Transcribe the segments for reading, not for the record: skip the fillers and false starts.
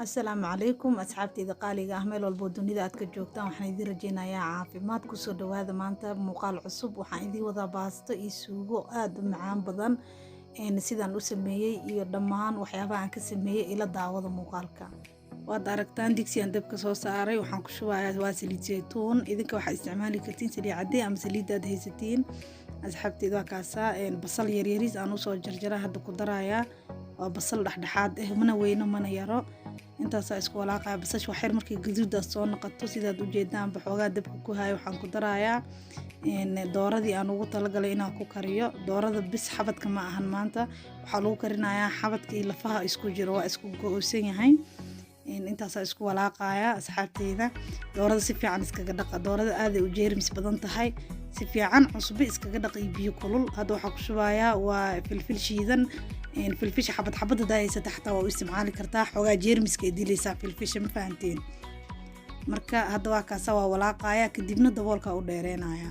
Asalaamu calaykum asxaabteyda qaaliga ah, meel walbo dunida aad ka joogtaan, waxaan idiin rajeynayaa caafimaad. Kusoo dhawaada maanta muuqaal cusub. Waxaan idiin wadaa baasto iyo suugo aada u macaan badan. Sidaan u sameeyey iyo dhammaan waxyaabaha aan ka sameeyey ila daawada muuqaalka. Waad aragtaan digsigan dabka soo saaray. Waxaan ku shubayaa waa saliid saytuun. Idinka waxaa isticmaali kartiin saliid cadde ama saliidda aad haysatiin. Asxaabteyda, waa kaasaa basal yaryariis aan usoo jarjara hadda ku darayaa. Waa basal dhexdhexaad ah, mana weyno mana yaro. Intaasaa isku walaaqaya basasha waxyar. Markay gaduudaas soo noqoto, sidaad ujeedaanba xoogaa dabka ku hayo, waxaan ku darayaa dooradii aan ugu talagalay inaan ku kariyo. Doorada bis xabadka ma ahan, maanta waxaa lagu karinayaa xabadka iyo lafaha isku jiro, waa isku go-san yahay. Intaasaa isku walaaqaya. Asxaabteyda, doorada si fiican iskaga dhaqa. Doorada aaday u jeermis badan tahay. Si fiican cusbo iskaga dhaq iyo biyo kulul. Hadda waxaa ku shubayaa waa filfil shiidan. Filfisha xabad xabad hadaa haysata xataa waa u isticmaali kartaa, xoogaa jeermiska ay dilaysaa filfisha, ma fahanteen? Marka hadda waa kaasa, waa walaaqaya, kadibna daboolka u dheereynaya.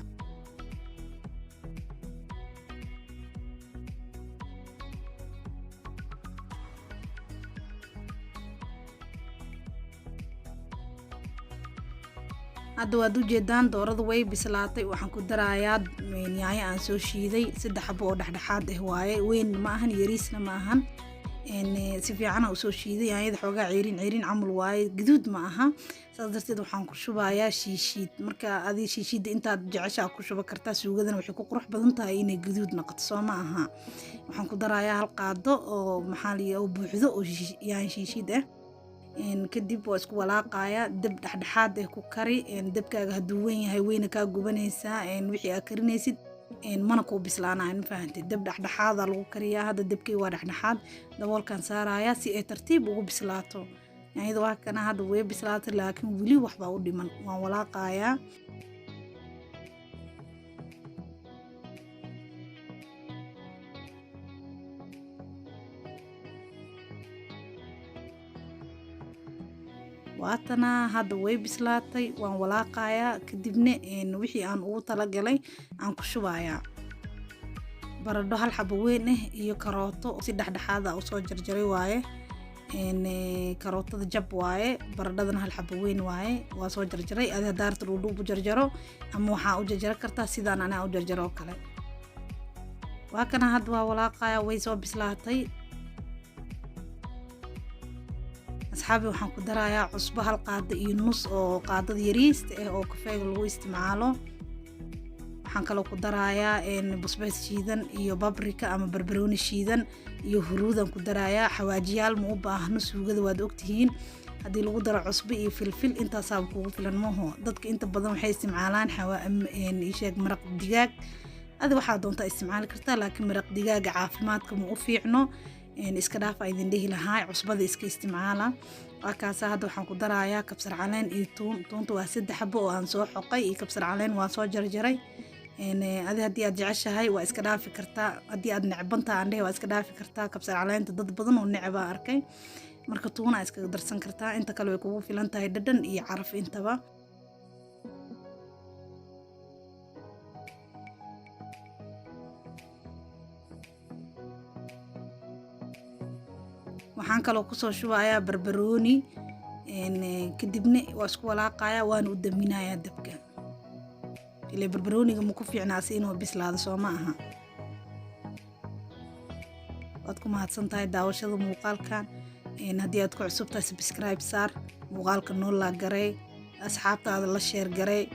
Hadda waad ujeedaan doorada way bislaatay. Waxaan ku darayaa yaanyo aan soo shiiday, 3 xabo oo dhexdhexaad ah waaye, weyn ma ahan, yariisna ma ahan. Si fiicana usoo shiiday yaanyada, xoogaa ceeriin ceeriin camal waaye, gaduud ma aha. Saas darteed waxaan ku shubayaa shiishiid. Marka adi shiishiidda intaad jeceshaa ku shuba kartaa. Suugadana waxay ku qurux badan tahay inay gaduud noqoto, soo ma aha? Waxaan ku darayaa hal qaado oo maxaa la oo buuxdo oo yaanyo shiishiid ah. Kadib waa isku walaaqaya. Dab dhexdhexaad eh ku kari. Dabkaaga hadduu weyn yahay, weyna kaa gubanaysaa wixii aad karinaysid, mana kuu bislaanayo, ma fahantid? Dab dhexdhexaada lagu kariyaa. Hadda dabkay waa dhexdhexaad, daboolkan saarayaa si ay tartiib ugu bislaato yaanyada. Waa kana, hadda way bislaatay, laakiin weli waxbaa u dhiman, waan walaaqayaa. Waatana, hadda way bislaatay, waan walaaqayaa. Kadibna wixii aan ugu talagalay aan ku shubayaa: baradho hal xabo weyn ah iyo karooto si dhexdhexaada usoo jarjaray waaye. Karootada jab waaye, baradhadana hal xabo weyn waaye, waa soo jarjaray. Adi haddaa rabto dhuudhuub u jarjaro ama waxaa u jarjaro kartaa sidaan anaa u jarjaro oo kale. Waa kana, hadda waa walaaqaya, way soo bislaatay. Asxaabi, waxaan ku darayaa cusbo hal qaado iyo nus oo qaadada yariista ah oo kafeega lagu isticmaalo. Waxaan kaloo ku darayaa basbaas shiidan iyo paprika ama barbarooni shiidan iyo huruudan ku darayaa. Xawaajiyaal ma u baahno suugada, waad ogtihiin. Haddii lagu daro cusbo iyo filfil, intaasaaba kugu filan maho. Dadka inta badan waxay isticmaalaan sheeg maraq digaag. Adi waxaa doontaa isticmaali kartaa, laakiin maraq digaaga caafimaadka ma u fiicno, iska dhaafa idin dhihi lahaa, cusbada iska isticmaala. Waa kaasa, hadda waxaan ku darayaa kabsar caleen iyo tuun. Tuunta waa 3 xabo oo aan soo xoqay iyo kabsar caleen, waan soo jarjaray. Adi haddii aad jeceshahay waa iska dhaafi kartaa, haddii aad necbantaha aan dhehe waa iska dhaafi kartaa kabsar caleenta. Dad badan oo necbaa arkay. Marka tuuna iskaga darsan kartaa, inta kale way kugu filan tahay dhadhan iyo caraf intaba. Waxaan kaloo kusoo shubayaa barbarooni. Kadibna waa isku walaaqaya, waana u daminayaa dabka. Ile barbarooniga ma ku fiicnaasi inuu bislaado, soo ma aha? Waad ku mahadsan tahay daawashada muuqaalkan. Haddii aad ku cusub tahay, subscribe saar muuqaalka, noo like garay, asxaabtaada la share garay.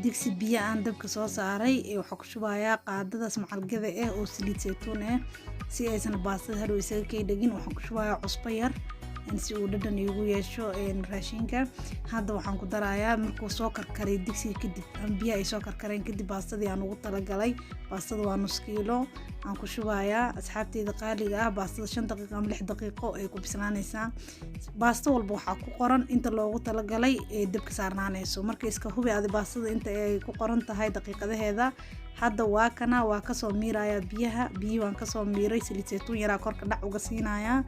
Digsi biyo aan dabka soo saaray, waxaa ku shubayaa qaadadaas macalgada ah oo saliid saytuun ah si aysan baastada hadhow isaga kay dhegin. Waxaan ku shubayaa cusbo yar si uu dhadhan iigu yeesho raashinka. Hadda waxaan ku darayaa, markuu soo karkaray digsiga kadib ama biyaha ay soo karkareen kadib, baastadii aan ugu talagalay. Baastada waa nus kiilo aan ku shubayaa. Asxaabteyda qaaliga ah, baastada 5 daqiiqo ama 6 daqiiqo ay ku bislaanaysaa. Baasto walba waxaa ku qoran inta loogu talagalay ee dabka saarnaanayso. Marka iska hubi adi baastada inta ay ku qoran tahay daqiiqadaheeda. Hadda waa kana, waa kasoo miirayaa biyaha. Biyihii waan kasoo miiray, saliid saytuun yaraa korka dhac uga siinayaa,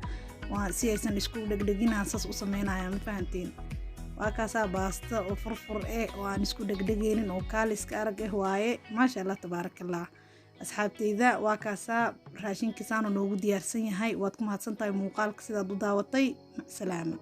waa si aysan isku dhegdheginaan saas u sameynaya, ma fahanteen? Waa kaasaa, baasta oo furfur eh oo aan isku dhegdhegeynin oo kaaliska arag ah waaye. Maasha Allah, tabaaraka Allah. Asxaabteyda, waa kaasaa raashinkiisaanu noogu diyaarsan yahay. Waad ku mahadsan tahay muuqaalka sidaad u daawatay. Macsalaama.